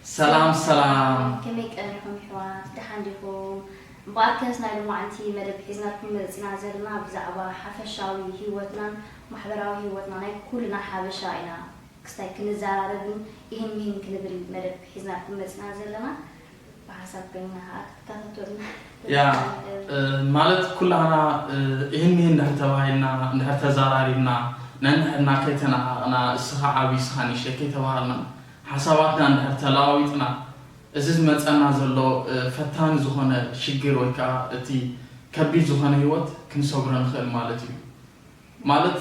ሰላም ሰላም። ከመይ ቀኒኹም ኣሕዋት? ደሓን ዲኹም? እምበኣርከስ ናይ ሎማዓንቲ መደብ ሒዝናልኩም መፂና ዘለና ብዛዕባ ሓፈሻዊ ህይወትናን ማሕበራዊ ህይወትና ናይ ኩልና ሓበሻ ኢና ክስታይ ክንዘራረብን ይህን ይህን ክንብል መደብ ሒዝናልኩም መፂና ዘለና። ብሓሳብ ኮይንና ከዓ ክትከታተሉና ያ ማለት ኩላህና ይህን ይህን እንድሕር ተባሂልና እንድሕር ተዘራሪብና ነንሕድና ከይተነዓቕና እስኻ ዓብዪ እስኻ ንእሽተይ ከይተባሃልና ሓሳባትና እንድሕር ተለዋዊጥና እዚ ዝመፀና ዘሎ ፈታኒ ዝኾነ ሽግር ወይ ከዓ እቲ ከቢድ ዝኾነ ህይወት ክንሰግሮ ንኽእል ማለት እዩ። ማለት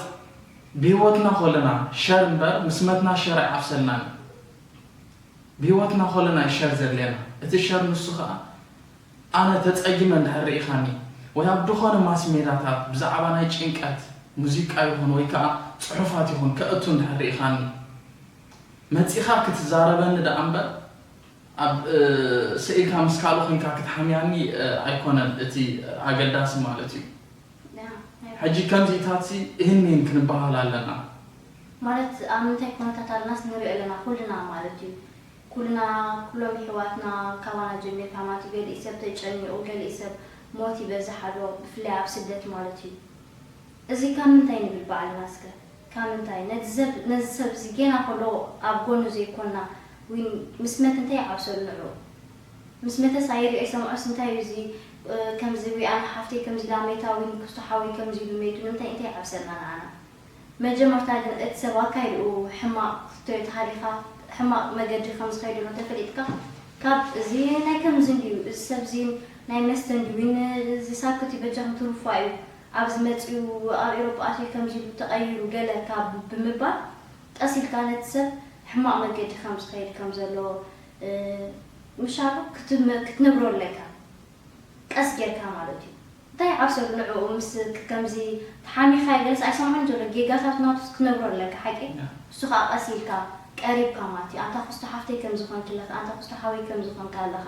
ብህይወትና ከለና ሸር እምበር ምስ መትና ሸር ኣይዓፍሰልናን እዩ። ብህይወትና ከለና እዩ ሸር ዘድልየና። እቲ ሸር ንሱ ከዓ ኣነ ተፀጊመ እንድሕር ርኢኻኒ ወይ ኣብ ዝኾነ ማስ ሜዳታት ብዛዕባ ናይ ጭንቀት ሙዚቃ ይኹን ወይ ከዓ ፅሑፋት ይኹን ከእቱ እንድሕር ርኢኻኒ መፂኻ ክትዛረበኒ ደኣ እምበር ኣብ ስኢልካ ምስ ካልእ ኮይንካ ክትሓምያኒ ኣይኮነን እቲ ኣገዳሲ ማለት እዩ። ሕጂ ከምዚኢታት ሲ እህኒን ክንበሃል ኣለና። ማለት ኣብ ምንታይ ኩነታት ኣለናስ ንሪኦ ኣለና ኩልና ማለት እዩ። ኩልና ኩሎም ይሕዋትና ካባና ጀሚርካ ማለት እዩ። ገሊእ ሰብ ተጨኒቑ፣ ገሊእ ሰብ ሞት ይበዝሓ ዶ፣ ብፍላይ ኣብ ስደት ማለት እዩ። እዚ ካብ ምንታይ ንብል ባዕልና እስከ? ካብ ምንታይ? ነዚ ሰብ ነዚ ሰብ እዚ ጌና ከሎ ኣብ ጎኑ ዘይኮና ዊን ምስ መት እንታይ ይዓብሰሉ ንዑ? ምስ መተስ ኣይሪኦ ይሰምዖስ እንታይ እዩ እዚ ከምዚ ዊ ኣነ ሓፍተይ ከምዚ ኢላ መይታ ዊን ክስቶ ሓወይ ከምዚ ኢሉ መይቱ ንምንታይ እንታይ ይዓብሰልና ንዓና? መጀመርታ ግን እቲ ሰብ ኣካይድኡ ሕማቕ ክትሪኦ ተሃሊኻ ሕማቕ መገዲ ከም ዝኸይድ ዶ ተፈሊጥካ ካብ እዚ ናይ ከምዚ እንድዩ እዚ ሰብ እዚ ናይ መስተ እንድዩ ዊን እዚ ሳክት እዩ በጃኹም ትርፉ እዩ ኣብዚ መጺኡ ኣብ ኤውሮጳ ኣትዩ ከምዚ ኢሉ ተቐይሩ ገለ ካብ ብምባል ቀስ ኢልካ ነቲ ሰብ ሕማቕ መገዲ ከም ዝኸይድ ከም ዘሎ ምሻሉ ክትነግሮ ኣለካ ቀስ ጌርካ ማለት እዩ። እንታይ ዓብሰሉ ንዕኡ ምስ ከምዚ ተሓሚኻ ገለስ ኣይሰምዖን ዘሎ ጌጋታት ናቱስ ክትነግሮ ኣለካ ሓቂ እሱ ከዓ ቀስ ኢልካ ቀሪብካ ማለት እዩ። ኣንታ ክስቶ ሓፍተይ ከም ዝኾንኪ ኣለኻ ኣንታ ክስቶ ሓወይ ከም ዝኾንካ ኣለኻ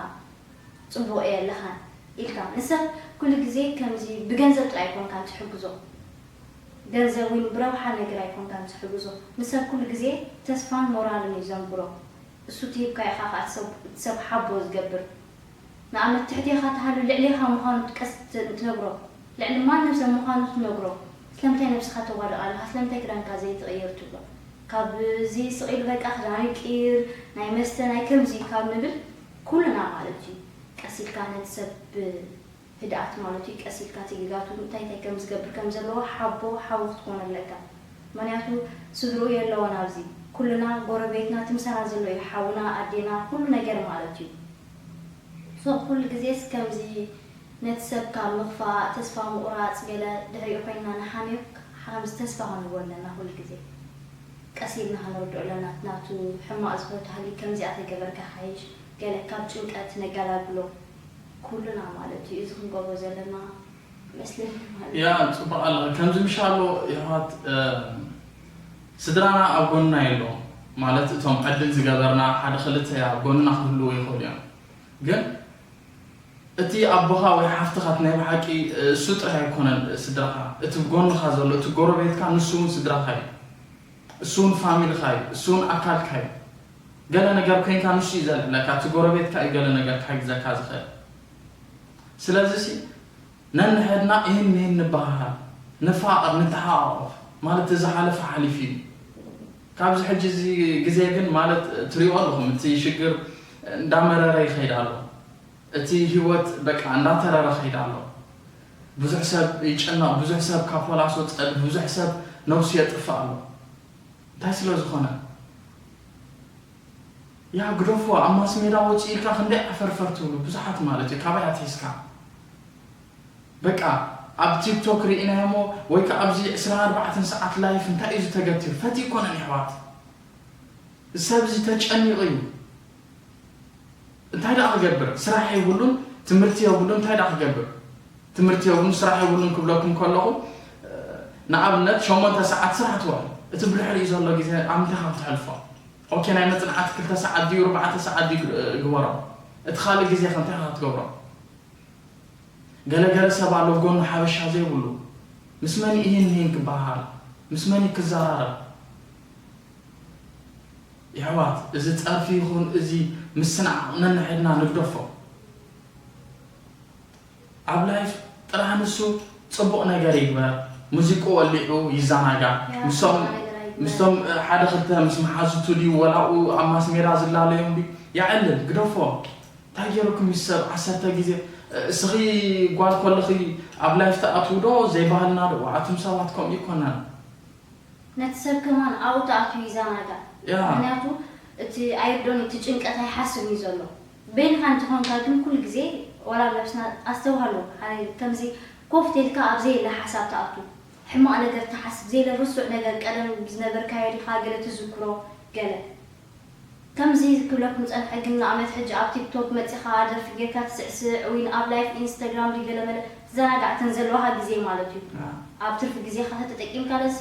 ጽቡቕ እየ ኣለኻን ኢልካ ንሰብ ኩሉ ግዜ ከምዚ ብገንዘብ ጥራይ ኣይኮንካን ትሕግዞ ገንዘብ እውን ብረብሓ ነገር ኣይኮንካን ትሕግዞ ንሰብ ኩሉ ግዜ ተስፋን ሞራልን እዩ ዘንብሮ እሱ ትሂብካ ኢኻ ከዓ እቲ ሰብ ሓቦ ዝገብር ንኣብነት ትሕቴኻ ተሃሉ ልዕሌኻ ምዃኑ ቀስ ትነግሮ ልዕሊ ማንም ሰብ ምዃኑ ትነግሮ ስለምንታይ ነብስኻ ተዋድቕ ኣለኻ ስለምንታይ ክዳንካ ዘይትቕይር ትብሎ ካብዚ ስቕ ኢሉ በቃ ክዳኑ ይቅይር ናይ መስተ ናይ ከምዚ ካብ ንብል ኩልና ማለት እዩ ቀስ ኢልካ ነቲ ሰብ ብህድኣት ማለት እዩ ቀስ ኢልካ እቲ ጌጋቱ እንታይ እንታይ ከም ዝገብር ከም ዘለዎ ሓቦ ሓው ክትኮኖ ኣለካ ምኽንያቱ ስድርኡ የለዎን ኣብዚ ኩልና ጎረቤትና እቲ ምሳና ዘሎ እዩ ሓውና ኣዴና ኩሉ ነገር ማለት እዩ so ኩሉ ግዜስ ከምዚ ነቲ ሰብ ካብ ምኽፋእ፣ ተስፋ ምቑራጽ ገለ ድሕሪኡ ኮይንና ንሓምዮ ከምዚ ተስፋ ክንህቦ ኣለና ኩሉ ግዜ። ቀስ ኢልና ከነርድኦ ኣለና እቲ ናቱ ሕማቕ ዝኾነ ተሃልዩ ከምዚኣ ተገበርካ ይሓይሽ ገለ ካብ ጭንቀት ነገላግሎ ኩልና ማለት እዩ። እዚ ክንገብሮ ዘለና መስለኒ ማለት እዩ። ያ ጽቡቕ ኣለኺ። ከምዚ ምሽ ኣሎ የሕዋት ስድራና ኣብ ጎንና የለዎም ማለት እቶም ዕድል ዝገበርና ሓደ ክልተ ኣብ ጎንና ክህልዉ ይኽእሉ እዮም ግን እቲ ኣቦኻ ወይ ሓፍትኻ እቲ ናይ ብሓቂ እሱ ጥራይ ኣይኮነን ስድራኻ፣ እቲ ጎንኻ ዘሎ፣ እቲ ጎረቤትካ ንሱ እውን ስድራኻ እዩ፣ እሱ እውን ፋሚልኻ እዩ፣ እሱ እውን ኣካልካ እዩ። ገለ ነገር ኮይንካ ንሱ እዩ ዘልዕለካ፣ እቲ ጎረቤትካ እዩ ገለ ነገር ክሕግዘካ ዝኽእል። ስለዚ ሲ ነንሕድና ይህን ይህን ንበሃሃል፣ ንፋቐር፣ ንተሓቋቖፍ ማለት እቲ ዝሓለፈ ሓሊፉ እዩ። ካብዚ ሕጂ እዚ ግዜ ግን ማለት ትሪእዎ ኣለኹም እቲ ሽግር እንዳመረረ ይኸይድ ኣሎ። እቲ ህይወት በቃ እንዳተረረ ከይድ ኣሎ። ብዙሕ ሰብ ይጨነቕ፣ ብዙሕ ሰብ ካብ ፖላስ ወፀ፣ ብዙሕ ሰብ ነብሱ የጥፍእ ኣሎ። እንታይ ስለ ዝኾነ? ያ ግደፎ ኣብ ማስ ሜዳ ወፂኡ ኢልካ ክንደይ ዓፈርፈር ትብሉ ብዙሓት ማለት እዩ ካበይ ኣትሒዝካ በቃ ኣብ ቲክቶክ ርኢናዮሞ ወይ ከዓ ኣብዚ ዕስራን ኣርባዕተን ሰዓት ላይፍ እንታይ እዩ ዝተገትር ፈትዩ ኮነን ይሕዋት ሰብ እዚ ተጨኒቑ እዩ እንታይ ደኣ ክገብር ስራሕ የብሉን ትምህርቲ የብሉን እንታይ ደኣ ክገብር ትምህርቲ የብሉን ስራሕ የብሉን ክብለኩም ከለኹ ንኣብነት ሸሞንተ ሰዓት ስራሕ ትውዕል እቲ ብድሕሪኡ ዘሎ ግዜ ኣብ ምንታይ ከም ትሕልፎ ኦኬ ናይ መፅናዕቲ ክልተ ሰዓት ድዩ ኣርባዕተ ሰዓት ድዩ ግበሮ እቲ ካልእ ግዜ ከ እንታይ ክትገብሮ ገለ ገለ ሰብ ኣሎ ጎኑ ሓበሻ ዘይብሉ ምስ መን ኢሂን ምሂን ክበሃል ምስ መን ክዘራረብ የሕዋት፣ እዚ ጸርፊ ይኹን እዚ ምስንዓቕ ነንሕድና ንግደፎ። ኣብ ላይፍ ጥራሕ ንሱ ጽቡቕ ነገር ይግበር፣ ሙዚቁ ወሊዑ ይዘናጋዕ። ምስቶም ሓደ ክልተ ምስ መሓዙቱ ድዩ ወላኡ ኣብ ማስሜዳ ዝላለዮም ድዩ የዕልል፣ ግደፎ። እንታይ ገይሩኩም ምስ ሰብ ዓሰርተ ግዜ? እስኺ ጓል ኮለኺ ኣብ ላይፍ ትኣትዉ ዶ ዘይባህልና ዶ? ኣቱም ሰባት ከምኡ ይኮነን። ነቲ ሰብ ከማን ኣብኡ ተኣትዩ ይዘናጋዕ። ምክንያቱ እቲ ኣይርዶን እቲ ጭንቀት ኣይሓስብን እዩ ዘሎ። በይንኻ እንተኾንካ ግን ኩሉ ግዜ ዋላ ኣብ ነብስና ኣስተውሃሉ። ከምዚ ኮፍ ተልካ ኣብ ዘየለ ሓሳብ ትኣቱ። ሕማቕ ነገር ትሓስብ፣ ዘይለ ርሱዕ ነገር ቀደም ዝነበርካዮ ዲኻ ገለ ትዝክሮ ገለ። ከምዚ ክብለኩም ጸንሐ ግን ንኣብነት ሕጂ ኣብ ቲክቶክ መጺኻ ደርፊ ጌርካ ትስዕስዕ ወይ ኣብ ላይፍ ኢንስታግራም ድዩ ገለ መለ ትዘናጋዕተን ዘለዋኻ ግዜ ማለት እዩ። ኣብ ትርፊ ግዜኻ ተተጠቂምካ ለሲ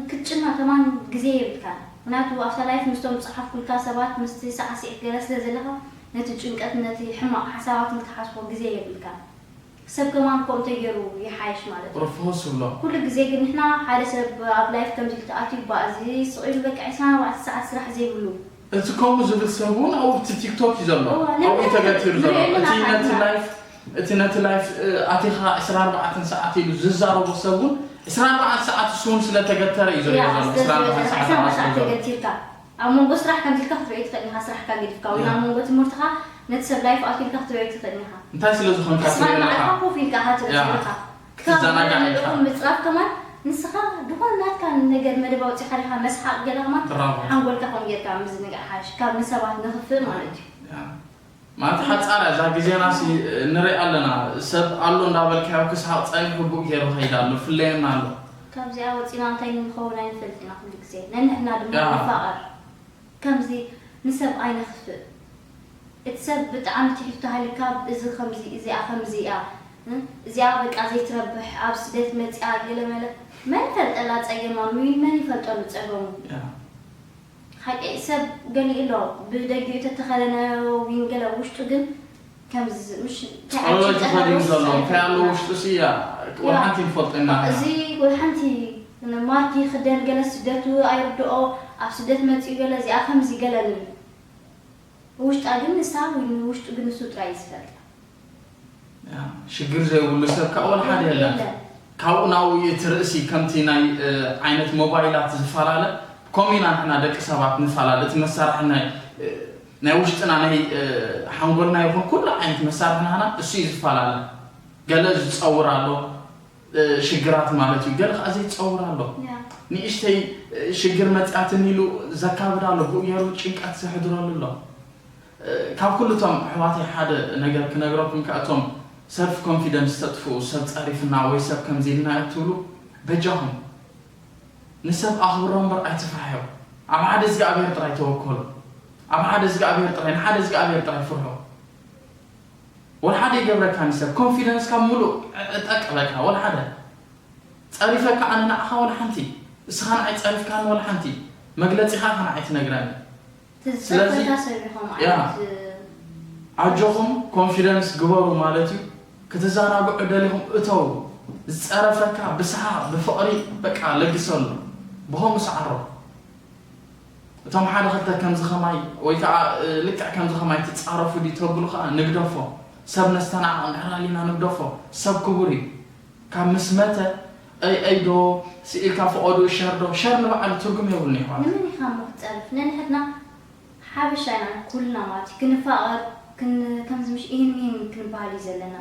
ክትጭና ከማን ግዜ የብልካን። ምክንያቱ ኣብታ ላይፍ ምስቶም ዝጸሓፍኩልካ ሰባት ምስቲ ሳዕሲዕ ገለ ስለ ዘለኻ ነቲ ጭንቀት ነቲ ሕማቕ ሓሳባትን ክትሓስቦ ግዜ የብልካን። ሰብ ከማን ከምኡ ተገይሩ ይሓይሽ ማለት እዩ። ርፍሆ ስብሎ። ኩሉ ግዜ ግን ንሕና ሓደ ሰብ ኣብ ላይፍ ከምዚ ኢሉ ተኣትዩ እባ እዚ ስቕ ኢሉ በቃ ዒስራን ኣርባዕተን ሰዓት ስራሕ ዘይብሉ። እዚ ከምኡ ዝብል ሰብ እውን ኣብኡ ኣብቲ ቲክቶክ እዩ ዘሎ። ኣብኡ እዩ ተገቲሩ ዘሎ። እቲ ነቲ ላይፍ እቲ ነቲ ላይፍ ኣቲኻ ዒስራን ኣርባዕተን ሰዓት ኢሉ ዝዛረቦ ሰብ እውን ዒስራን ኣርባዕተን ሰዓት እሱ እውን ስለተገተረ እዩ ዝሪኦ ዘሎ። ዒስራን ኣርባዕተን ሰዓት ተገቲርካ ኣብ መንጎ ስራሕ ከምዚ ኢልካ ክትርእዮ ትኽእል ኢኻ፣ ስራሕካ ገዲፍካ ወይ ኣብ መንጎ ትምህርትኻ ነቲ ሰብ ላይፍ ኣትዩ ኢልካ ክትርእዮ ትኽእል ኢኻ። እንታይ ስለ ዝኾንካ ትብል ኣለኻ? ንስኻ ንባዕልኻ ኮፍ ኢልካ ኢኻ ትርእዮ ዘለኻ። ክትዘናጋዕ ኢኻ። ምጽራፍ ከማን ንስኻ ዝኾነ ናትካ ነገር መደብ ኣውጺእኻ ዲኻ መስሓቕ ገለ ከማን ሓንጎልካ ከምኡ ጌርካ ምዝንጋዕ ሓይሽ ካብ ንሰባት ንኽፍእ ማለት እዩ። ማለት ሓጻር እዛ ግዜና ሲ ንርኢ ኣለና ሰብ ኣሎ እንዳበልካዮ ክስሓቕ ጸኒሑ ቡእ ገይሩ ኸይድ ኣሎ ፍለየና ኣሎ። ካብዚኣ ወጺና እንታይ ንኸውን ኣይንፈልጥ ኢና ኩሉ ግዜ ነንሕና ድማ ንፋቐር። ከምዚ ንሰብ ኣይነኽፍእ። እቲ ሰብ ብጣዕሚ ትሒቱ ተሃሊካ እዚ ከምዚ እዚኣ ከምዚ እያ እዚኣ በቃ ዘይትረብሕ ኣብ ስደት መጺኣ ገለ መለ መን ይፈልጠላ ጸገማ ምን መን ይፈልጠሉ ጸገሙ። ሓቂ ሰብ ገሊኡ ኣሎ ብደጊኡ ተተኸደነ ዊን ገለ ውሽጡ ግን ከምዚ ምሽ ጸሎሎ ተኸዲኑ ዘሎ እንታይ ኣሎ ውሽጡ ሲ እያ ወላ ሓንቲ ንፈልጦ ኢና እዚ ወላ ሓንቲ ማርኪ ክደን ገለ ስደቱ ኣይርድኦ ኣብ ስደት መፂኡ ገለ እዚኣ ከምዚ ገለ ንብል ውሽጣ ግን ንሳ ወይ ንውሽጡ ግን ንሱ ጥራይ እዩ ዝፈልጣ ሽግር ዘይብሉ ሰብ ከዓ ወላ ሓደ የለን ካብኡ ናብኡ እዩ እቲ ርእሲ ከምቲ ናይ ዓይነት ሞባይላት ዝፈላለ ከምኡ ኢና ንሕና ደቂ ሰባት ንፈላለ እቲ መሳርሒ ናይ ናይ ውሽጥና ናይ ሓንጎልና ይኹን ኩሉ ዓይነት መሳርሒ ናህና እሱ እዩ ዝፈላለ ገለ ዝፀውር ኣሎ ሽግራት ማለት እዩ ገለ ከዓ ዘይፀውር ኣሎ ንእሽተይ ሽግር መፅኣትኒ ኢሉ ዘካብድ ኣሎ ብኡ ገይሩ ጭንቀት ዘሕድረሉ ኣሎ ካብ ኩሉ እቶም ኣሕዋተይ ሓደ ነገር ክነግረኩም ከኣ እቶም ሰልፍ ኮንፊደንስ ተጥፍኡ ሰብ ጸሪፍና ወይ ሰብ ከምዚ ኢልና እትብሉ በጃኹም ንሰብ ኣኽብሮ እምበር ኣይትፍርሕዮ ኣብ ሓደ እግዚኣብሔር ጥራይ ተወከሉ ኣብ ሓደ እግዚኣብሔር ጥራይ ንሓደ እግዚኣብሔር ጥራይ ፍርሑ ወላ ሓደ ይገብረካ ንሰብ ኮንፊደንስካ ሙሉእ ዕጠቅ በቃ ወላ ሓደ ጸሪፈካ ኣነ ንዓኻ ወላ ሓንቲ እስኻ ንዓይ ጸሪፍካኒ ወላ ሓንቲ መግለጺኻ ኢኻ ንዓይ ትነግረኒ ስለዚ ኣጆኹም ኮንፊደንስ ግበሩ ማለት እዩ ክትዘናግዑ ደሊኹም እተው ዝጸረፈካ ብስሓቕ ብፍቕሪ በቃ ለግሰሉ ብኸምኡ ሰዓሮ እቶም ሓደ ክልተ ከምዚ ኸማይ ወይ ከዓ ልክዕ ከምዚ ኸማይ ትጻረፉ ድዩ ተብሉ ከዓ ንግደፎ ሰብ ነስተናዕቕ እንድሕር ሃሊና ንግደፎ ሰብ ክቡር እዩ ካብ ምስ መተ ኣይ ኣይ ዶ ስኢልካ ፈቐድኡ ሸር ዶ ሸር ንባዕሉ ትርጉም የብሉን የሕዋት። ንመን ኢኻ እሞ ክትጸርፍ ነንሕድና ሓበሻ ኢና ኩልና ማለት እዩ ክንፋቐር ክን ከምዚ ምሽ ኢሂን ሚሂን ክንበሃል እዩ ዘለና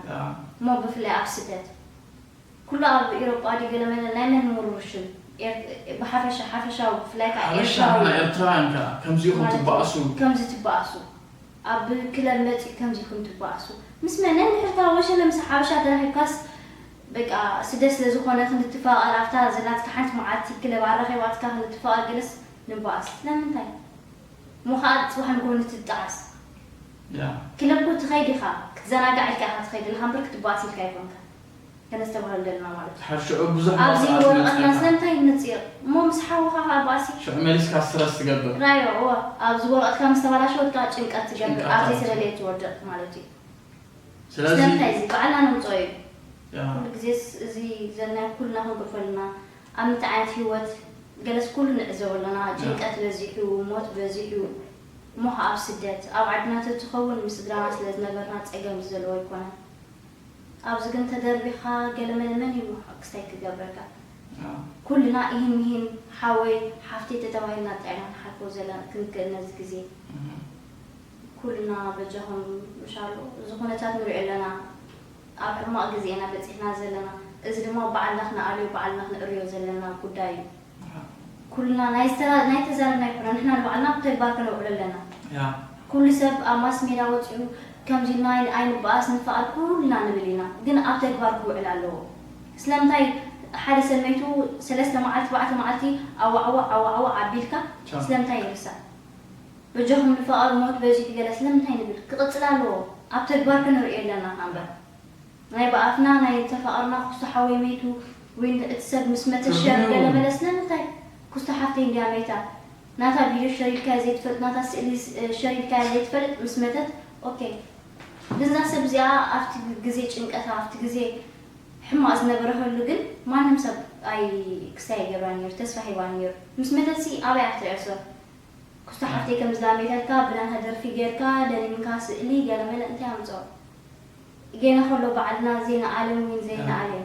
እሞ ብፍላይ ኣብ ስደት ኩሉ ኣብ ኢሮጳ ድዩ ገለ መለ ናይ መን ምውርርሽን ብሓፈሻ ሓፈሻዊ ብፍላይ ከዓ ሓበሻ ኤርትራዊ ንሕና ኤርትራውያን ከዓ ከምዚ ኢኹም ማለት እዩ። ትበኣሱ ከምዚ ትበኣሱ ኣብ ክለብ መፂኡ ከምዚ ኢኹም ትበኣሱ ምስ መን ነንሕድካ ወሸለ ምስ ሓበሻ ተራኺብካስ በቃ ስደት ስለ ዝኾነ ክንትፋቐር ኣብታ ዘላትካ ሓንቲ መዓልቲ ክለብ ኣራኺባትካ ክንትፋቐር ገለስ ንበኣስ ስለምንታይ እሞ ከዓ ፅባሕ ንጎኒ ትጠዓስ ያ ክለብ እኮ ትኸይድ ኢኻ ክትዘናጋዕ ኢልካ ኢኻ ትኸይድ ኢልካ እምበር ክትበኣስ ኢልካ ኣይኮንካ ከነስተብሃሉ ዘለና ማለት እዩ። ሕርሽዑ ብዙሕ ኣብዚ መጽናዕቲ ወረቐትና መጽናዕቲ። ስለምንታይ ይመጽእ እሞ ምስ ሓውኻ ከዓ ባእሲ ሽዑ መሊስካ ስትረስ ትገብር። ራዮ እወ ኣብዚ ወረቐትካ ምስ ተባላሸወት ከዓ ጭንቀት ትገብር ጭንቀት ኣብዚ ኣምፅእ። ስለለየ ትወድቕ ማለት እዩ። ስለዚ ስለምንታይ እዚ ባዕልና ነምፅኦ እዩ። ያ። ኩሉ ግዜስ እዚ ዘናይ ኩልና ክንገፈልና ኣብ ምንታይ ዓይነት ህይወት ገለስ ኩሉ ንዕዘቦ ኣለና። ጭንቀት በዚሑ፣ ሞት በዚሑ። እሞ ከኣ ኣብ ስደት፣ ኣብ ዓድና ተትኸውን ምስ ስድራና ስለ ዝነበርና ጸገም ዘለዎ ኣይኮነን። ኣብዚ ግን ተደርቢኻ ገለመለ መን እዩ ክስታይ ክገብረካ? ኩልና ኢሂን ሚሂን ሓወይ ሓፍተይ ተተባሂልና ጥራይ ኢና ንሓልፎ ዘለና ክንክእል ነዚ ግዜ። ኩልና በጃኹም ምሻሉ እዚ ኩነታት ንሪኦ ኣለና። ኣብ ሕማቕ ግዜ ኢና በጺሕና ዘለና። እዚ ድማ ባዕልና ክንኣልዮ ባዕልና ክንእርዮ ዘለና ጉዳይ እዩ። ኩልና ናይ ዝተራ- ናይ ተዛረብና ኣይኮነ ንሕና ንባዕልና ብተግባር ከነውዕሎ ኣለና። ኩሉ ሰብ ኣብ ማስ ሜዳ ወፂኡ ከምዚ ኢልና ኣይ- ኣይንበኣስ ንፈኣር ኩልና ንብል ኢና፣ ግን ኣብ ተግባር ክውዕል ኣለዎ። ስለምንታይ ሓደ ሰብ መይቱ ሰለስተ መዓልቲ ባዕተ መዓልቲ ኣዋዕዋዕ ኣዋዕዋዕ ኣቢልካ ስለምንታይ ይርሳዕ? በጃኹም ንፈኣር ሞት በዚሑ ገለ ስለምንታይ ንብል ክቕፅል ኣለዎ። ኣብ ተግባር ከነርእዮ ኣለና እምበር ናይ ብኣፍና ናይ ተፋቐርና ኩስቶ ሓወይ መይቱ ወይ እቲ ሰብ ምስ መተ ሸር ገለ መለ ስለምንታይ ኩስቶ ሓፍተይ እንድያ መይታ ናታ ቪድዮ ሸር ኢልካያ ዘይትፈልጥ ናታ ስእሊ ሸር ኢልካያ ዘይትፈልጥ ምስ መተት ኦኬ ግን እዛ ሰብ እዚኣ ኣብቲ ግዜ ጭንቀታ ኣብቲ ግዜ ሕማቕ ዝነበረሉ ግን ማንም ሰብ ኣይ ክስታይ ይገብራ ነይሩ ተስፋ ሂባ ነይሩ ምስ መተትሲ ኣበይ ኣትሪዖ ሰብ ኩስቶ ሓፍተይ ከም ዝላመይታልካ ብናታ ደርፊ ጌርካ ደኒንካ ስእሊ ገለመለ እንታይ ኣምፅኦ ጌና ከሎ ባዕልና ዘይንኣለም ወይ ዘይንኣለም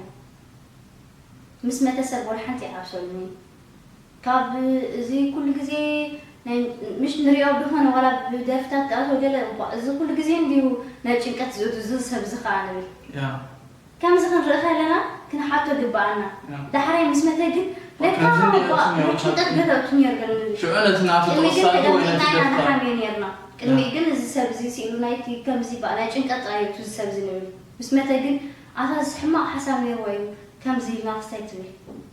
ምስ መተ ሰብ ወላ ሓንቲ ይዓብሰሉኒ ካብ እዚ ኩሉ ግዜ ናይ- ምሽ ንሪኦ ብዝኾነ ዋላ ብደርፍታት ተኣቶ ገለ እኳ እዚ ኩሉ ግዜ እንድዩ ናይ ጭንቀት ዝእቱ እዚ ሰብ እዚ ከዓ ንብል ከምዚ ክንርኢ ከለና ክንሓቶ ግበኣና። ዳሕራይ ምስ መተ ግን ለካ እባ ናይ ጭንቀት ገለ እቱ ነይሩ ገለ ንብል። ሽዑ ነቲ ናቱ ቅድሚ ግን ተወሳኺ ወይ ነቲ ተጠንቂቕና ኢና ደፍታ ንሓምዮ ነይርና። ቅድሚ ግን እዚ ሰብ እዚ ስኢሉ ናይቲ ከምዚ በኣ ናይ ጭንቀት ጥራይ እዩ እዚ ሰብ እዚ ንብል። ምስ መተ ግን ኣታ እዚ ሕማቕ ሓሳብ ነይርዎ እዩ ከምዚ ኢልና ክስታይ ትብል።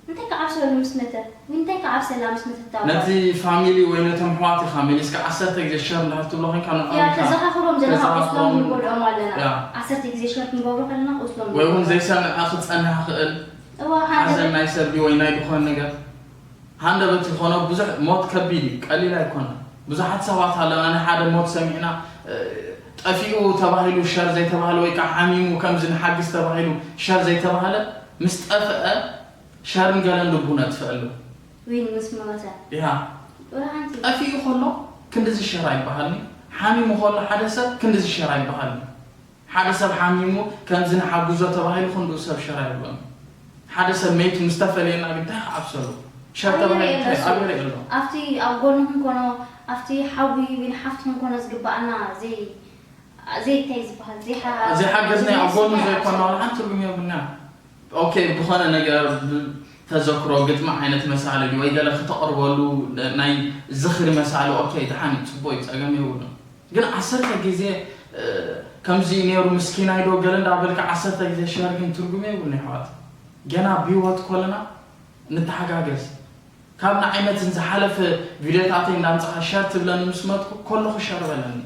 እንታይ ክዓብሰሉ ምስ መተ? እንታይ ክዓብሰላ ምስ መተት ታባ? ነቲ ፋሚሊ ወይ ነቶም ኣሕዋት ኢኻ መሊስካ ዓሰርተ ግዜ ሸር እንድሕር ትብሎ ኮይንካ ንዖም ያ ኢኻ ተዘኻኽሮም ዘለና ቁስሎም ተዘኻኽሮም ንጎድኦም ኣለና። ያ። ዓሰርተ ግዜ ሸር ክንገብሮ ከለና ቁስሎም ወይ እውን ንጎድኦም። ዘይሰምዐ ክጸንሕ ይኽእል። እዋ፣ ሓዘን ሓዘን። ናይ ሰብ ድዩ ወይ ናይ ድኾን ነገር። ሃንደበት ይኾኖ ብዙሕ ሞት ከቢድ እዩ፣ ቀሊል ኣይኮነን። ብዙሓት ሰባት ኣለና ናይ ሓደ ሞት ሰሚዕና፣ እ፣ ጠፊኡ ተባሂሉ ሸር ዘይተባህለ ወይ ከዓ ሓሚሙ ከምዚ ንሓግዝ ተባሂሉ ሸር ዘይተባህለ ምስ ጠፍአ ሸርን ገለን ልቡ ነጥፍአሉ። ወይ ምስ ሞተ። ያ። ወላ ሓንቲ። ጠፊኡ ከሎ ክንድዚ ሸር ኣይበሃልኒ፣ ሓሚሙ ከሎ ሓደ ሰብ ክንድዚ ሸር ኣይበሃልኒ። ሓደ ሰብ ሓሚሙ ከምዚ ንሓግዞ ተባሂሉ ክንድኡ ሰብ ሸር ኣይብሎን። ሓደ ሰብ መይቱ ምስ ተፈለየና ግን እንታይ ክዓብሰሉ? ሸር ኣበይ ተባሂሉ ይርኢ እንታይ ኣሎ? ኣበይ ይርኢ ኣሎ? ኣብቲ ኣብ ጎኑ ክንኮኖ፣ ኣብቲ ሓዊ ወይ ንሓፍቲ ክንኮኖ ዝግባኣና ዘይ- ዘይታይ ዝበሃል ዘይሓ- ዘይሓገዝናዮ ኣብ ጎኑ ዘይኮና ዋላ ሓንቲ ትርጉም የብልና። ኦኬ ብኾነ ነገር ተዘክሮ ግጥሚ ዓይነት መሳሊ ድዩ ወይ ገለ ክተቕርበሉ ናይ ዝኽሪ መሳሊ ኦኬ ደሓን እዩ ፅቡቅ እዩ ፀገም የብሉን ግን ዓሰርተ ግዜ ከምዚ እዩ ነይሩ ምስኪናይ ዶ ገለ እንዳበልካ ዓሰርተ ግዜ ሸር ግን ትርጉም የብሉን ይሕዋት ገና ብህይወት ኮለና ንተሓጋገዝ ካብ ንዓይ መትን ዝሓለፈ ቪድዮታተይ እንዳምፃኻ ሸር ትብለኒ ምስ መጥኩ ኮለኹ ሸር በለኒ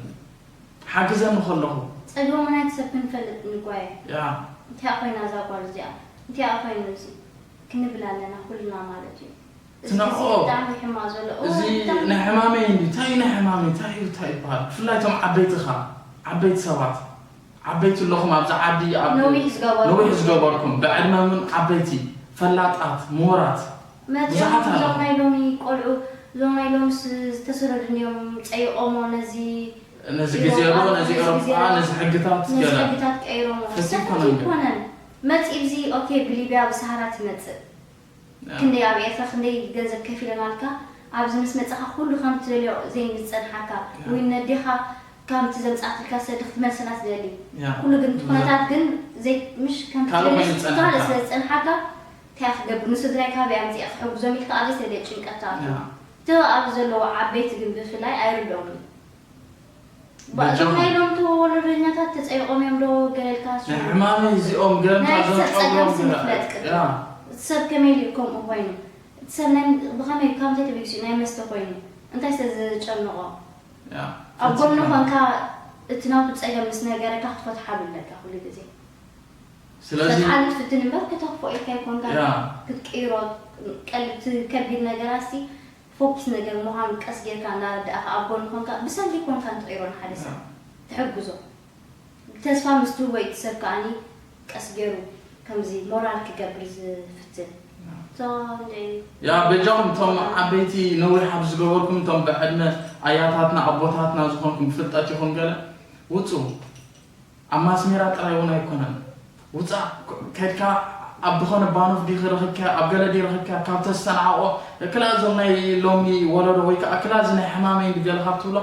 ሓግዘኒ ከለኹ። ጸገሙ ናይቲ ሰብ ክንፈልጥ ንጓየ። ያ። እንቲኣ ኮይና እዛ ጓል እዚኣ፣ እንቲኣ ኮይኑ እዚ ክንብል ኣለና ኩልና ማለት እዩ። እዚ ትነቕኦ። ግዜ ብጣዕሚ ሕማቕ ዘሎ። እዚ እወ፣ ብጣዕሚ ናይ ሕማመይ እንዲ፣ እንታይ እዩ ናይ ሕማመይ፣ እንታይ እዩ፣ እንታይ ይበሃል? ብፍላይ እቶም ዓበይቲ ኸኣ፣ ዓበይቲ ሰባት፣ ዓበይቲ ኣለኹም ኣብዚ ዓዲ፣ ኣብ ነዊሕ ዝገበሩ። ነዊሕ ዝገበርኩም፣ ብዕድመ እውን ዓበይቲ፣ ፈላጣት፣ ምሁራት፣ መጺኦም ብዙሓት እዞም ኣለኹም። ናይ ሎሚ ቆልዑ፣ እዞም ናይ ሎምስ ዝተሰደዱ እንዲዮም ጸይቖሞ ነዚ ነዚ ግዜ ዶ፣ ነዚ ኤውሮጳ፣ ነዚ ኤውሮጳ፣ ግዜ ዶ፣ ነዚ ሕግታት ነዚ ገለ። ሕግታት ቀይሮሞ። ፍትሒ ሰፍቲ ይኮነን ግን። ይኮነን። መጺ ብዚ፣ ኦኬ፣ ብሊብያ፣ ብሰሃራ ትመጽእ። ያ። ክንደይ ኣብ ኤርትራ፣ ክንደይ ገንዘብ ከፊለናልካ፣ ኣብዚ ምስ መጻኻ ኩሉ ከም ትደልዮ ዘይን ዝጸንሓካ፣ ያ። ወይ ነዴኻ ከምቲ ዘምጻትልካ ሰዲ ክትመልሰላ ትደሊ። ያ። ኩሉ ግን እቲ ያ። ኩነታት ግን ዘይ-፣ ምሽ ከም ካልእ ትደልዮ ኮይኑ ዝጸንሓካ። ካልእ ስለ ዝጸንሓካ፣ እንታይ ክትገብር? ንስድራይ ካበይ ኣምጺኤ ክሕግዞም ኢልካ ኣብ ዘይተደልየ ጭንቀት ትኣቱ። ያ። እቲ ኣብዚ ዘለዉ ዓበይቲ ግን ብፍላይ ኣይርድኦምን። በእዞም በጃኹም። ናይ ሎምቲ ወለዶኛታት ተጸይቖም እዮም ዶ ገለልካ ናይ ሕማመይ እዚኦም ገለልካ ናይ እዞም ሰብ ጸገም ጸጉሮም ስንፍለጥ ቅድሚ። ያ። እቲ ሰብ ከመይ ኢሉ እዩ ከምኡ ኮይኑ? እቲ ሰብ ናይ ብኸመይ ካብ እንታይ ተበጊሱ እዩ ናይ መስተ ኮይኑ? እንታይ ስለ ዝጨንቖ? ያ። ኣብ ጎኑ ፈቲካ። ኮንካ እቲ ናቱ ጸገም ምስ ነገረካ ክትፈትሓሉ ኣለካ ኩሉ ግዜ። ስለዚ ፈትሓሉ ትፍትን እምበር ከተኽፎ ኢልካ ኣይኮንካ ያ። ክትቅይሮ ቀል-፣ እቲ ከቢድ ነገራሲ ፎኪስ ነገር ምዃኑ ቀስ ጌርካ እናረዳእኻ ኣብ ጎኑ ኮንካ ብሰንኪ ኮንካ እንትቕይሮ ንሓደ ሰብ ያ። ትሕግዞ። ተስፋ ምስ ትህቦ እዩ እቲ ሰብ ከኣኒ ቀስ ጌሩ ከምዚ ሞራል ክገብር ዝፍትን። ያ። እቲ ያ በጃኹም እቶም ዓበይቲ ነዊሕ ኣብ ዝገበርኩም እቶም ብዕድመ ኣያታትና ኣቦታትና ዝኾንኩም ብፍልጠት ይኹን ገለ ውፁ ኣብ ማስሜራ ጥራይ እውን ኣይኮነን ውፃእ ከድካ ኣብ ዝኾነ ባኖፍ ዲ ክረኽብካ ኣብ ገለ ዲ ረኽብካ ካብ ተስተናዕቆ ክላ እዞም ናይ ሎሚ ወለዶ ወይ ከዓ ክላ እዚ ናይ ሕማመይ ገለ ካብ ትብሎ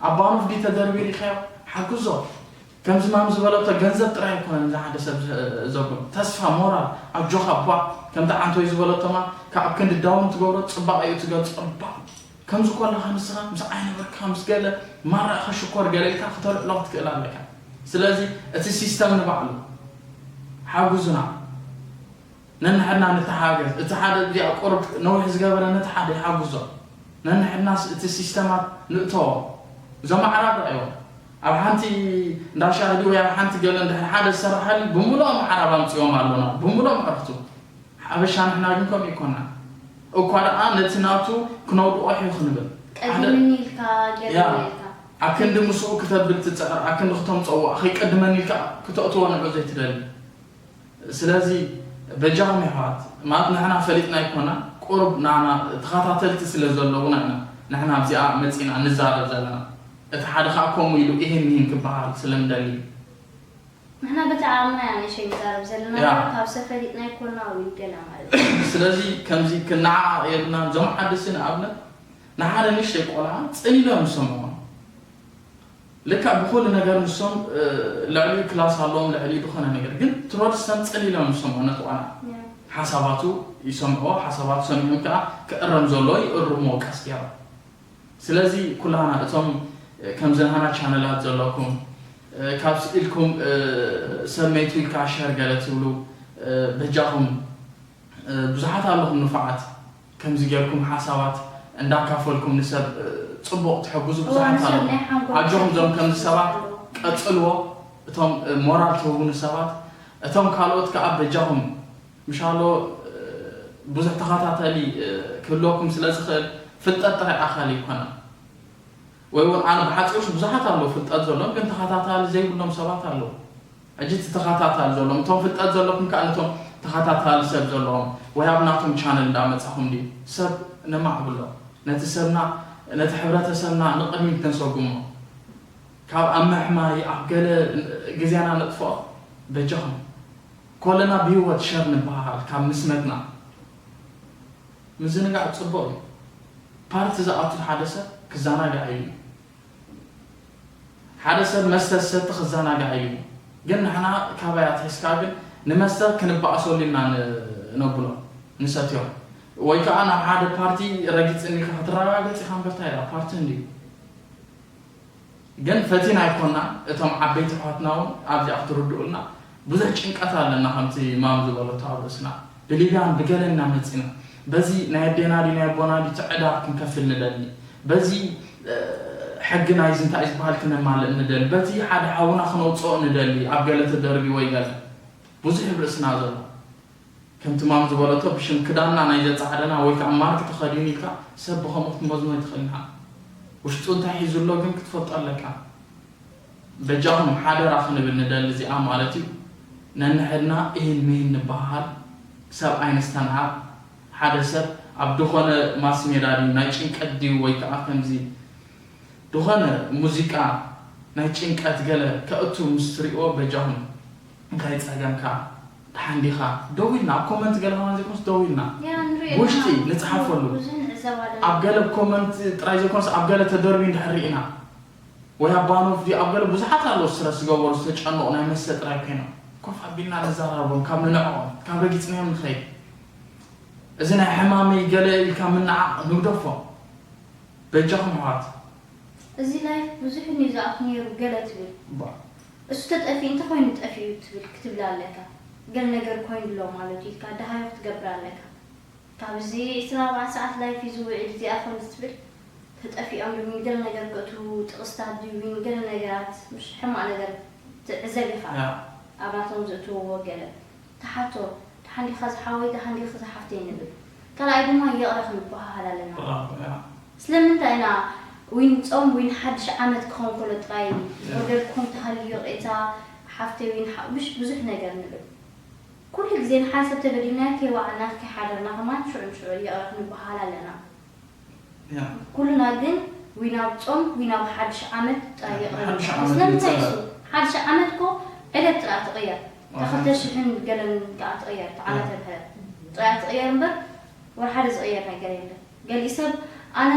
ኣብ ባኖፍ ዲ ተደርቢ ሪኻዮ ሓግዞ ከምዚ ማም ዝበለቶ ገንዘብ ጥራይ ኣይኮነን እዚ ሓደ ሰብ ዘብሎ ተስፋ ሞራል ኣጆኻ ቧ ከምቲ ዓንቶይ ዝበለቶማ ካብ ክንዲ ዳውን ትገብሮ ፅባቕ እዩ ትገብፆ ባ ከምዚ ኮለኻ ንስኻ ምስ ዓይነ ብርካ ምስ ገለ ማራ ኢኻ ሽኮር ገለ ኢልካ ክተልዕሎ ክትክእል ኣለካ ስለዚ እቲ ሲስተም ንባዕሉ ሓጉዙና ነንሕድና ንተሓገዝ እቲ ሓደ እዚኣ ቁርብ ነዊሕ ዝገበረ ነቲ ሓደ ይሓጉዞ ነንሕድናስ እቲ ሲስተማት ንእተዎ እዞም ኣዕራብ ረኣዮም ኣብ ሓንቲ እንዳሻህዲ ወይ ኣብ ሓንቲ ገለ እንድሕር ሓደ ዝሰራሓሉ ብምሉኦም ኣዕራብ ኣምፅኦም ኣሎና ብምሉኦም ዕርክቱ ሓበሻ ንሕና ግን ከምኡ ይኮና እኳ ደኣ ነቲ ናቱ ክነውድቆ ሕዩ ክንብል ሓደ ቀድምኒ ኢልካ ያ ገርመልካ ኣብ ክንዲ ምስኡ ክተብል ትፅዕር ኣብ ክንዲ ክተምፀዎ ከይቀድመኒ ኢልካ ክተእትዎ ንዑ ዘይትደሊ ስለዚ በጃኹም የሕዋት ማለት ንሕና ፈሊጥና ይኮና ቁሩብ ንዓና ተኸታተልቲ ስለ ዘለዉና ኢና ንሕና ኣብዚኣ መፂና ንዛረብ ዘለና እቲ ሓደ ከዓ ከምኡ ኢሉ ኢሂን ሚሂን ክበሃል ስለ ንደሊ እዩ ንሕና በቲ ዓቕምና ኢና ንእሽተይ ንዛረብ ዘለና ያ። እምበር ካብ ሰብ ፈሊጥና ኣይኮና ወይ ገለ ማለት እዩ። ስለዚ ከምዚ ክነዓቕ የብልናን። እዞም ዓዲ ሲ ንኣብነት ንሓደ ንእሽተይ ቆልዓ ጽን ኢሎም ይሰምዕዎ። ልክዕ ብኹሉ ነገር ንሶም ልዕሊኡ ክላስ ኣለዎም ልዕሊኡ ዝኾነ ነገር ግን ትሮድስተን ጽን ኢሎም ይሰምዕዎ ነቲ ቆልዓ። ያ። ሓሳባቱ ይሰምዕዎ፣ ሓሳባቱ ሰሚዖም ከኣ ክእረም ዘለዎ ይእርምዎ ቀስ ገይሮም። ስለዚ ኩላና እቶም ከምዚ ናህና ቻነላት ዘለኩም ካብ ስኢልኩም ሰብ መይቱ ኢልካ ሸር ገለ ትብሉ በጃኹም ብዙሓት ኣለኹም ንፉዓት ከምዚ ጌርኩም ሓሳባት እንዳካፈልኩም ንሰብ ጽቡቕ ትሕግዙ ብዙሓት ኣለኹም ኣጆኹም ዞም ከምዚ ሰባት ቀጽልዎ እቶም ሞራል ትህቡኒ ሰባት እቶም ካልኦት ከኣ በጃኹም ምሻሎ ብዙሕ ተኸታተሊ ክህልወኩም ስለ ዝኽእል ፍልጠት ጥራይ ኣኻሊ ኣይኮነን ወይ እውን ኣነ ብሓፂሩስ ብዙሓት ኣለዉ ፍልጠት ዘለዎም ግን ተኸታታሊ ዘይብሎም ሰባት ኣለዉ ሕጂ እቲ ተኸታታሊ ዘለዎም እቶም ፍልጠት ዘለኩም ከዓ ነቶም ተኸታታሊ ሰብ ዘለዎም ወይ ኣብ ናቶም ቻነል እንዳመፃኹም ድዩ ሰብ ነማዕብሎ ነቲ ሰብና ነቲ ሕብረተሰብና ንቕድሚት ነሰጉሞ ካብ ኣብ ምሕማይ ኣብ ገለ ግዜና ነጥፍኦ በጃኹም ኮለና ብህይወት ሸር ንበሃሃል ካብ ምስመትና ምዝንጋዕ ፅቡቕ እዩ ፓርቲ ዝኣቱ ሓደ ሰብ ክዘናጋዕ እዩ ሓደ ሰብ መስተ ዝሰቲ ክዘናጋዕ እዩ ግን ንሕና ካባይ ኣትሒዝካ ግን ንመስተ ክንበኣሰሉ ኢና ነብሎ ንሰትዮም ወይ ከዓ ናብ ሓደ ፓርቲ ረጊፅኒ ኢልካ ክትረጋገፅ ኢካ እምበርታ ኢላ ፓርቲ እንድዩ ግን ፈቲና ኣይኮና እቶም ዓበይቲ ኣሕዋትና እውን ኣብዚኣ ክትርድኡልና ብዙሕ ጭንቀት ኣለና ከምቲ ማም ዝበለቶ ኣብ ርእስና ብሊብያን ብገለና መፂና በዚ ናይ ኣዴና ድዩ ናይ ኣቦና ድዩ እቲ ዕዳ ክንከፍል ንደሊ በዚ ሕጊ ናይዚ እንታይ ዝበሃል ክነማልእ ንደሊ በቲ ሓደ ሓውና ክነውፅኦ ንደሊ ኣብ ገለ ተደርቢ ወይ ገለ ብዙሕ ብ ርእስና ዘሎ ከምቲ ማም ዝበለቶ ብሽም ክዳንና ናይ ዘጻዕደና ወይ ከዓ ማርክ ተኸዲኑ ኢልካ ሰብ ብኸምኡ ክትመዝኖ ኣይትኽእልን ኢኻ። ውሽጡ እንታይ ሒዙ ኣሎ ግን ክትፈልጦ ኣለካ። በጃኹም ሓደራ ክንብል ንደሊ እዚኣ ማለት እዩ። ነንሕድና ኢሂን ምሂን ንበሃሃል፣ ሰብ ኣይነስተንዓቕ። ሓደ ሰብ ኣብ ዝኾነ ማስ ሜዳ ድዩ ናይ ጭንቀት ድዩ ወይ ከዓ ከምዚ ዝኾነ ሙዚቃ ናይ ጭንቀት ገለ ከእቱ ምስ ትሪእዎ በጃኹም እንታይ ጸገምካ ደሓን ዲኻ ደው ኢልና ኣብ ኮመንት ገለ ከማን ዘይኮንስ ደው ኢልና ብውሽጢ ንጽሓፈሉ ኣብ ገለ ኮመንት ጥራይ ዘይኮንስ ኣብ ገለ ተደርቢ እንድሕር ርኢና ወይ ኣብ ባኖፍ ድዩ ኣብ ገለ ብዙሓት ኣለዉ ስረ ዝገበሩ ዝተጨነቑ ናይ መስተ ጥራይ ኮይኖም ኮፍ ኣቢልና ንዘራረቦም ካብ ንንዕቖም ካብ ረጊጽናዮም ንኸይድ እዚ ናይ ሕማመይ ገለ ኢልካ ምንዓቕ ንግደፎ በጃኹም ኣሕዋት እዚ life ብዙሕ እንድዩ ዝኣቱ ነይሩ ገለ ትብል እሱ ተጠፊኡ እንተኾይኑ ጠፊኡ ትብል ክትብላ ኣለካ ገለ ነገር ኮይኑ ኣሎ ማለት እዩ ኢልካ ደሃዮ ክትገብር ኣለካ ካብዚ ዕስራን ኣርባዕተን ሰዓት life እዩ ዝውዕል እዚኣ ከምዚ ትብል ተጠፊኦም ዶ ገለ ነገር ከእትዉ ጥቕስታት ድዩ ገለ ነገራት ምሽ ሕማቕ ነገር ትዕዘብ ኢኻ ኣብ ናቶም ዘእትውዎ ገለ ትሓቶ ደሓን ዲኻ ዝሓወይ ደሓን ዲኺ ዝሓፍተይ ንብል ካልኣይ ድማ ይቕረ ክንበሃሃል ኣለና ስለምንታይ ኢና ዊን ጾም ዊን ሓድሽ ዓመት ክኾን ከሎ ጥራይ ኦርደር ክኾን ተሃልዩ ቕሬታ ሓፍተይ ዊን ምሽ ብዙሕ ነገር ንብል ኩሉ ግዜ ንሓደ ሰብ ተበዲልናዮ ከይወዓልና ከይሓደርና ከማን ሽዑ ንሽዑ ይቕረ ክንበሃል ኣለና። ኩልና ግን ወይ ናብ ጾም ወይ ናብ ሓድሽ ዓመት ጥራይ ይቕረ ንብል። ስለምንታይ እሱ ሓድሽ ዓመት እኮ ዕለት ጥራይ ትቕየር። ተኸልተ ሽሕን ገለን ከኣ ትቕየር፣ ተዓመተ ምሕረት ጥራይ ትቕየር እምበር ወላ ሓደ ዝቕየር ነገር የለን። ገሊኡ ሰብ ኣነ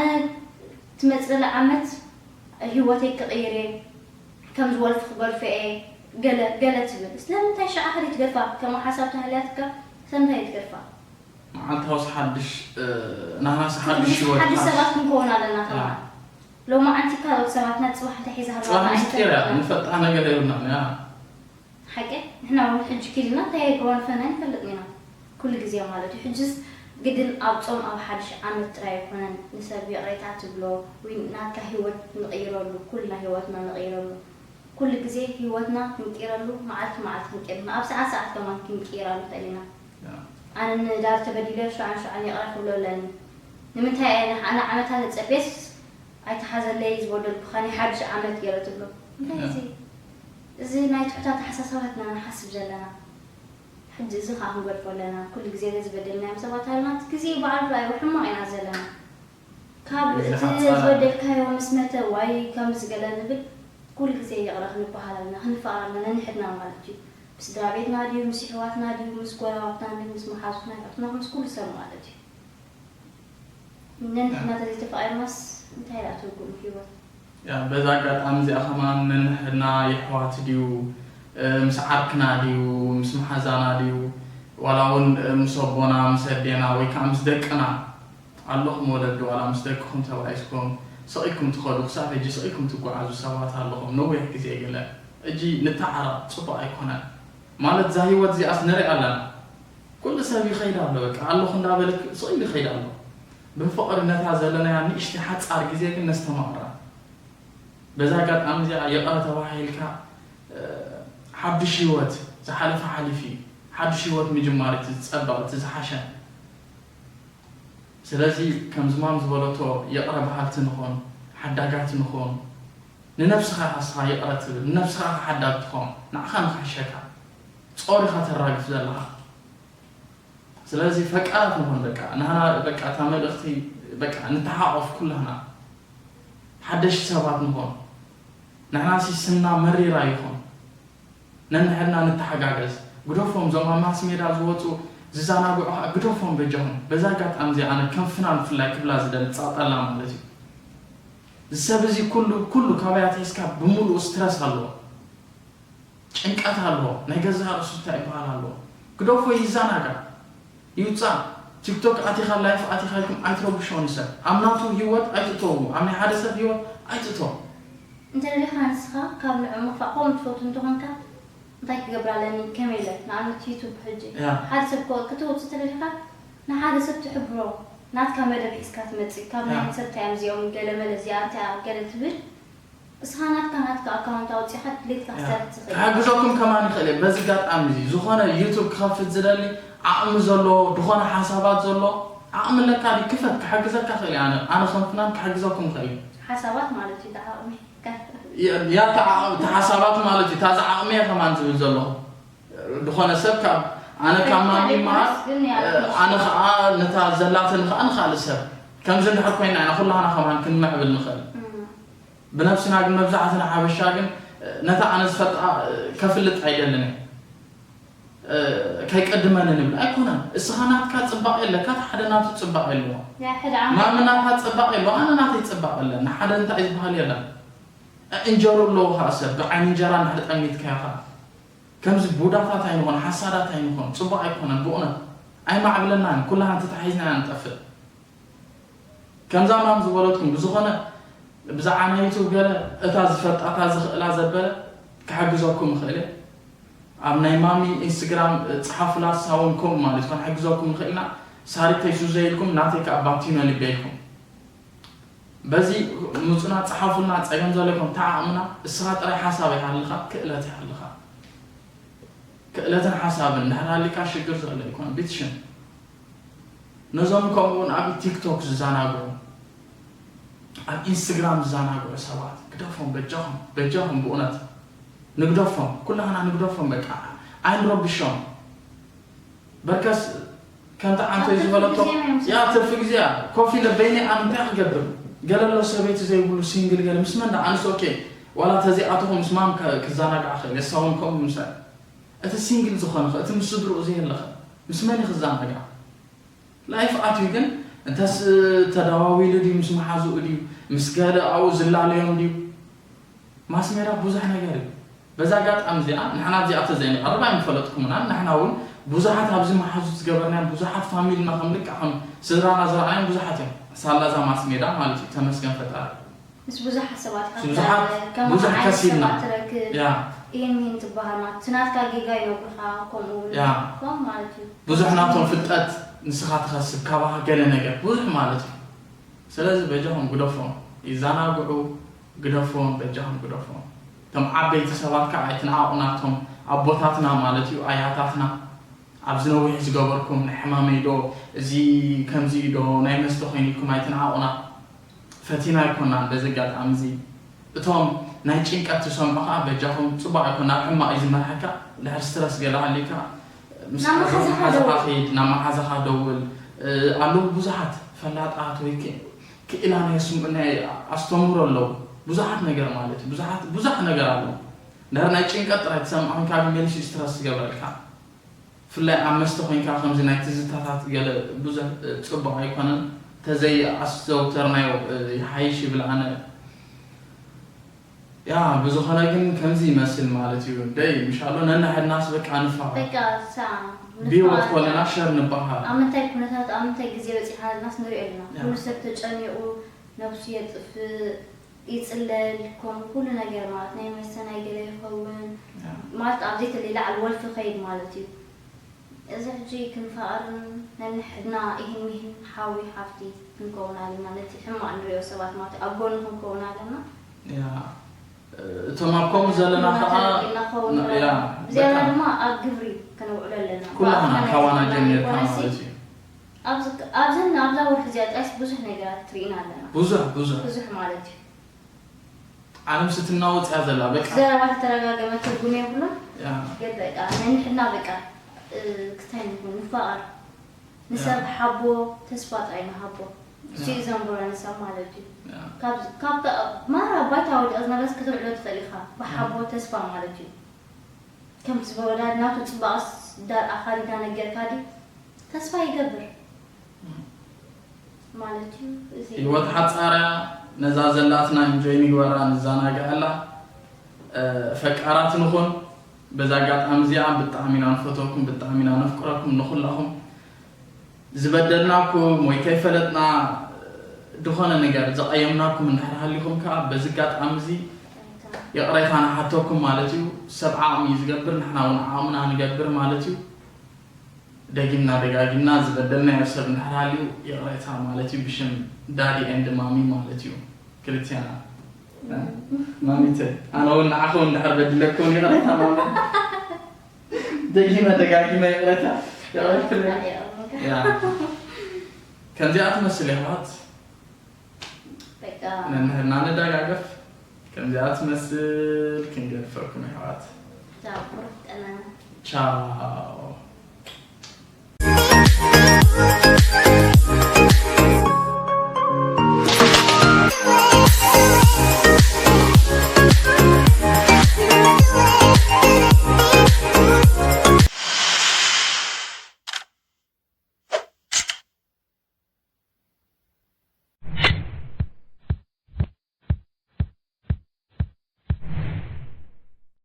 ትመጽእ ዘላ ዓመት ህይወተይ ክቕይር እየ፣ ከም ዝወልፍ ክገድፎ እየ ገለ ገለ ትብል። ስለምንታይ ሽዓ ከደይ ትገድፋ? ከምኡ ሓሳብ ተሃልያትካ ስለምንታይ ትገድፋ? መዓልታውስ ሓድሽ ናህናስ ሓድሽ ህይወት ሓድሽ ሰባት ክንከውን ኣለና። ከማ ሎማዓንቲ ካልኦት ሰባትና ጽባሕ እንታይ ሒዛ ጽባሕ ምስጢር እያ። ንፈልጣ ነገር የብልናን እያ። ሓቂ ንሕና እውን ሕጂ ኪድና እንታይ የገዋንፈና ይፈልጥ ኢና ኩሉ ግዜ ማለት እዩ። ሕጅስ ግድን ኣብ ጾም ኣብ ሓድሽ ዓመት ጥራይ ኣይኮነን ንሰብ ይቕሬታ ትብሎ ወይ ናትካ ህይወት ንቕይረሉ ኩልና ህይወትና ንቕይረሉ ኩሉ ግዜ ህይወትና ክንቅይረሉ መዓልቲ መዓልቲ ክንቅይር ኣብ ሰዓት ሰዓት ከማን ክንቅይራ ንኽእል ኢና። ኣነ ንዳር ተበዲለ ሸዓን ሸዓን ይቕረ ክብሎ ኣለኒ። ንምንታይ እየ ንዓመታ ተጸቤስ ኣይትሓዘለይ ዝበደልኩኻ ናይ ሓድሽ ዓመት ገይረ ትብሎ? እንታይ እዚ እዚ ናይ ትሑት ኣተሓሳስባ ኢና ንሓስብ ዘለና። ሕጂ እዚ ከዓ ክንገድፎ ኣለና። ኩሉ ግዜ ዝበደልናዮም ሰባት ኣለና። እቲ ግዜ በዓል ዶ ኣይው ሕማቕ ኢና ዘለና። ካብ እቲ ዝበደልካዮ ምስ መተ ዋይ ከምዚ ገለ ንብል ኩሉ ግዜ ይቕረ ክንበሃል ኣለና። ክንፈቓቐር ኣለና ነንሕድና ማለት እዩ። ብስድራ ቤትና ድዩ ምስ ይሕዋትና ድዩ ምስ ጎረባብትና ድዩ ምስ መሓዙትና ይሕትና ምስ ኩሉ ሰብ ማለት እዩ። ነንሕድና ተዘይተፋቒርናስ እንታይ ደኣ ትርጉም ህይወት? ያ በዛ ኣጋጣሚ እዚኣ ከማን ነንሕድና የሕዋት ድዩ ምስ ዓርክና ድዩ ምስ መሓዛና ድዩ ዋላ እውን ምስ ኣቦና ምስ ኣዴና ወይ ከዓ ምስ ደቅና ኣለኹም ወለዲ ዋላ ምስ ደቅኹም ተባኢስኩም ስቕ ኢልኩም ትኸዱ ክሳብ ሕጂ ስቕ ኢልኩም ትጓዓዙ ሰባት ኣለኹም ነዊሕ ግዜ ገለ ሕጂ ንተዓረቕ ፅቡቕ ኣይኮነን ማለት እዛ ህይወት እዚኣስ ንርኢ ኣለና ኩሉ ሰብ ይኸይድ ኣሎ በቃ ኣለኹ እንዳበለ ስቕ ኢሉ ይኸይድ ኣሎ ብፍቕሪ ነታ ዘለናያ ንእሽተይ ሓፃር ግዜ ግን ነስተማቕራ በዛ ኣጋጣሚ እዚኣ ይቕረ ተባሂልካ ሓዱሽ ህይወት ዝሓለፈ ሓሊፉ እዩ ሓዱሽ ህይወት ምጅማር እቲ ዝፀበቐ እቲ ዝሓሸ ስለዚ ከምዚ ማም ዝበለቶ ይቕረ በሃልቲ ንኾን ሓዳጋቲ ንኾን ንነብስኻ ኢኻ ንስኻ ይቕረ ትብል ንነብስኻ ኢኻ ሓዳግ ትኾን ንዓኻ ንኽሕሸካ ጾር ኢኻ ተራግፍ ዘለኻ ስለዚ ፈቃራት ንኾን በቃ ናህና በቃ እታ መልእኽቲ በቃ ንተሓቆፍ ኩላህና ሓደሽቲ ሰባት ንኾን ንሕና ሲ ስምና መሪራ ይኾን ነንሕድና ንተሓጋገዝ ግደፎም ዞም ኣብ ማስ ሜዳ ዝወፁ ዝዘናግዑ ከዓ ግደፎም በጃኹም በዛ ኣጋጣሚ እዚ ኣነ ከም ፍናን ብፍላይ ክብላ ዝደሊ ፃጠላ ማለት እዩ ዝሰብ እዚ ኩሉ ኩሉ ካባይ ኣትሒዝካ ብምሉኡ ስትረስ ኣለዎ ጭንቀት ኣለዎ ናይ ገዛእ ርእሱ እንታይ ይበሃል ኣለዎ ግደፎ ይዘናጋዕ ይውፃእ ቲክቶክ ኣቲኻ ላይፍ ኣቲኻ ኢልኩም ኣይትረብሾ ንሰብ ኣብ ናቱ ህይወት ኣይትእተውዎ ኣብ ናይ ሓደ ሰብ ህይወት ኣይትእተው እንተደሊኻ ንስኻ ካብ ንዕኡ ምኽፋእ ከምኡ ትፈቱ እንተኾንካ እንታይ ክገብር ኣለኒ ከመይ ኢለ ንኣብነት ዩቱብ ሕጂ ሓደ ሰብ ክትወፅእ ተደሊኻ ንሓደ ሰብ ትሕብሮ ናትካ መደብ ሒዝካ ትመፅእ ካብ ናይ ሰብ እንታይ እዮም እዚኦም ገለ መለ እዚኣ እንታይ ገለ ትብል እስኻ ናትካ ናትካ ኣካውንት ኣውፂኻ ድሌትካ ክሰርሕ ትኽእል ክሕግዘኩም ከማን ይኽእል እየ በዚ ጋጣሚ እዚ ዝኾነ ዩቱብ ክኸፍት ዝደሊ ዓቕሚ ዘሎ ዝኾነ ሓሳባት ዘሎ ዓቕሚ ኣለካ ድዩ ክፈት ክሕግዘካ ይኽእል እየ ኣነ ኣነ ከም ፍናን ክሕግዘኩም ይኽእል እዩ ሓሳባት ማለት እዩ ዓቕሚ ያታ ዓቕሚ እቲ ሓሳባት ማለት እዩ እታ ዝዓቕሚ እየ ከማን ዝብል ዘለኹ ዝኾነ ሰብ ካብ ኣነ ካብ ማሚ ይመሃር ኣነ ከዓ ነታ ዘላተኒ ከዓ ንካልእ ሰብ ከምዚ እንድሕር ኮይና ኢና ኩላህና ከማን ክንምዕብል ንኽእል ብነብስና ግን መብዛሕትና ሓበሻ ግን ነታ ኣነ ዝፈልጣ ከፍልጥ ኣይደልን እየ ከይቀድመኒ ንብል ኣይኮነን እስኻ ናትካ ፅባቕ የለካ እቲ ሓደ ናቱ ፅባቕ የለዎ ማሚ ናታ ፅባቕ የለዎ ኣነ ናተይ ፅባቕ የለን ንሓደ እንታይ ዝበሃል የለን እንጀሩ ኣለዎ ከዓ ሰብ ብዓይኒ እንጀራ እንድሕር ጠሚትካዮ ከዓ ከምዚ ቡዳታት ኣይንኾን ሓሳዳት ኣይንኾን ፅቡቕ ኣይኮነን ብእውነት ኣይማዕብለናን ኩላህና ተታሒዝና ኢና ንጠፍእ ከምዛ ማም ዝበለትኩም ብዝኾነ ብዛዕባ ናይ ዩቱብ ገለ እታ ዝፈልጣ እታ ዝኽእላ ዘበለ ክሕግዘኩም ይኽእል እየ ኣብ ናይ ማሚ ኢንስትግራም ፀሓፉላ ሳውን ከምኡ ማለት ክንሕግዘኩም ንኽእል ኢና ሳሪተይ ሱዘ ኢልኩም ናተይ ከዓ ባቲኖ ልቤ ኢልኩም በዚ ምፁና ፀሓፉልና ፀገም ዘለኩም ተዓቕምና እስኻ ጥራይ ሓሳብ ይሃልኻ ክእለት ይሃልኻ ክእለትን ሓሳብን እንድሕር ሃሊካ ሽግር ዘሎ ኣይኮነ ቢትሽን ነዞም ከምኡውን ኣብ ቲክቶክ ዝዘናግዑ ኣብ ኢንስትግራም ዝዘናግዑ ሰባት ግደፎም በጃኹም በጃኹም ብእውነት ንግደፎም ኩላህና ንግደፎም በቃ ኣይንረብሾም በርከስ ከምቲ ዓንተይ ዝበለቶ ያ ትርፊ ግዜ እያ። ኮፍ ኢለ በይነይ ኣነ እንታይ ክገብር? ገለ ኣሎ ሰበይቲ ዘይብሉ ሲንግል ገለ ምስ መን ደኣ ኣንስ ኦኬ ዋላ ተዚኣትኹ ምስ ማም ክዛናጋዕ ክእል የሳውን ከምኡ ምሳይ እቲ ሲንግል ዝኾነ እቲ ምስ ስድርኡ ዘየለኸ ምስ መን ክዛናጋዕ? ላይፍ ኣትዩ ግን እንተስ ተዳዋዊሉ ድዩ ምስ መሓዝኡ ድዩ ምስ ገለ ኣብኡ ዝላለዮም ድዩ ማስ ሜዳ ብዙሕ ነገር እዩ። በዛ ኣጋጣሚ እዚኣ ንሕና ኣብዚኣ ተዘይንቐርብ ኣይምፈለጥኩምናን ንሕና እውን ብዙሓት ኣብዚ መሓዙት ዝገበርናዮም ብዙሓት ፋሚልና ከም ልክዕ ከም ስድራና ዝረኣናዮም ብዙሓት እዮም። ሳላ እዛ ማስ ሜዳ ማለት እዩ። ተመስገን ፈጣሪ። ምስ ብዙሓት ሰባት ብዙሓት ብዙሕ ከሲብና ትረክብ። ያ ይህን ይህን ትበሃል ማለት እቲ ናትካ ጌጋ ይነግሩኻ ከምኡ እውን ያ። ከም ማለት እዩ። ብዙሕ ናቶም ፍልጠት ንስኻ ትኸስብ ካባኻ ገለ ነገር ብዙሕ ማለት እዩ። ስለዚ በጃኹም ግደፎም ይዘናግዑ ግደፎም በጃኹም ግደፎም። እቶም ዓበይቲ ሰባት ከዓ ኣይትንዓቑ ናቶም ኣቦታትና ማለት እዩ ኣያታትና ኣብዚ ነዊሕ ዝገበርኩም ናይ ሕማመይ ዶ እዚ ከምዚ ዶ ናይ መስተ ኮይኑኩም ኣይትንዓቑና። ፈቲና ኣይኮናን በዚ ኣጋጣሚ እዚ እቶም ናይ ጭንቀት ትሰምዑ ከዓ በጃኹም ፅቡቅ ኣይኮን ናብ ሕማቅ እዩ ዝመርሐካ። ድሕር ስትረስ ገለ ሃልዩካ ምስ ናብ መሓዛኻ ሓዘኻ ደውል። ኺድ ናብ መሓዛኻ ደውል። ኣለዉ ብዙሓት ፈላጣት ወይ ክኢላ ናይ ኣስተምህሮ ኣለዉ። ብዙሓት ነገር ማለት እዩ ብዙሓት ብዙሕ ነገር ኣለዉ። ድሕር ናይ ጭንቀት ጥራይ ትሰምዖ ኮይንካ ግን መሊሱ ስትረስ ዝገብረልካ። ብፍላይ ኣብ መስተ ኮይንካ ከምዚ ናይ ትዝታታት ገለ ብዙሕ ጽቡቕ ኣይኮነን ተዘይ ኣዘውተርናዮ ይሓይሽ ይብል ኣነ። ያ ብዝኾነ ግን ከምዚ ይመስል ማለት እዩ ደይ ምሻሎ ነንሕድናስ በቃ ንፋቐር በቃ እሳ ብህይወት ንፋቐር። ኮለና ሸር ንበሃል ኣብ ምንታይ ኩነታት ኣብ ምንታይ ግዜ በፂሕና ዘለናስ ንሪኦ ኣለና ያ። ኩሉ ሰብ ተጨኒቑ ነብሱ የጥፍእ ይፅለል ከምኡ ኩሉ ነገር ማለት ናይ መስተ ናይ ገለ ይኸውን ያ። ማለት ኣብ ዘይተለይ ላዕሊ ወልፊ ኸይድ ማለት እዩ እዚ ሕጂ ክንፋቐርን ነንሕድና ኢሂን ሚሂን ሓዊ ሓፍቲ ክንከውን ኣለና ነቲ ሕማቕ ንሪኦ ሰባት ማለት ኣብ ጎኑ ክንከውን ኣለና ያ እቶም ኣብ ከምኡ ዘለና ከዓ ተረዲእና ክኸውን ያ ኣለና ብዝያዳ በጣም ድማ ኣብ ግብሪ ከነውዕሎ ኣለና ኩላህና ብኣፍና ናይ ካባና ዘለና ጀሚርካ ዘይኮነሲ ማለት እዩ ኣብዘን ኣብዛ ወርሒ እዚኣ ጥራይስ ብዙሕ ነገራት ትርኢና ኣለና ብዙሕ ብዙሕ ብዙሕ ማለት እዩ ዓለም ስትናወጽ እያ ዘላ በቃ። ዘረባ ተተረጋገመ ትርጉም የብሉን። ያ። ግን በቃ ነንሕድና በቃ እ፣ ክታይ ንኹን ንፋቐር። ንሰብ ያ። ሓቦ ተስፋ ጥራይ ንሃቦ። እሱ ያ። እዩ ዘንብሮ ንሰብ ማለት እዩ። ያ። ካብ ካብ ማራ ባይታ ወዲቐ ዝነበረስ ከተውዕሎ ትኽእል ኢኻ። ብሓቦ ተስፋ ማለት እዩ። ከምቲ ዝበሎ ዳድ ናቱ ፅባቐስ ዳር ኣኻሊዳ ነገርካ ድዩ? ተስፋ ይገብር። ማለት እዩ እዚ ህይወት ሓፃር እያ ነዛ ዘላትና ኢንጆይ ንግበራ ንዘናግዐላ ፈቃራት ንኹን በዛ ኣጋጣሚ እዚኣ ብጣዕሚ ኢና ንፈተኩም ብጣዕሚ ኢና ነፍቅረኩም ንኩላኹም ዝበደልናኩም ወይ ከይፈለጥና ዝኾነ ነገር ዘቐየምናኩም እንድሕር ሃሊኹም ከዓ በዚ ኣጋጣሚ እዚ ይቕሬታ ንሓተኩም ማለት እዩ ሰብ ዓቕሚ እዩ ዝገብር ንሕና እውን ዓቕምና ንገብር ማለት እዩ ደጊምና ደጋጊምና ዝበደልናዮ ሰብ እንድሕር ሃልዩ ይቕሬታ ማለት እዩ ብሽም ዳዲ ኤንድ ማሚ ማለት እዩ ክልቲና ማሚተ ኣነ እውን ንዓኹም እንድሕር በዲለኩም ይቕሬታ ማሚ ደጊመ ደጋጊመ ይቕሬታ ይቕሬታ ያ ከምዚኣ ትመስል የሕዋት በቃ ነንሕድና ንደጋገፍ ከምዚኣ ትመስል ክንገድፈኩም የሕዋት ቻው ቁርጥ ጠመመ ቻው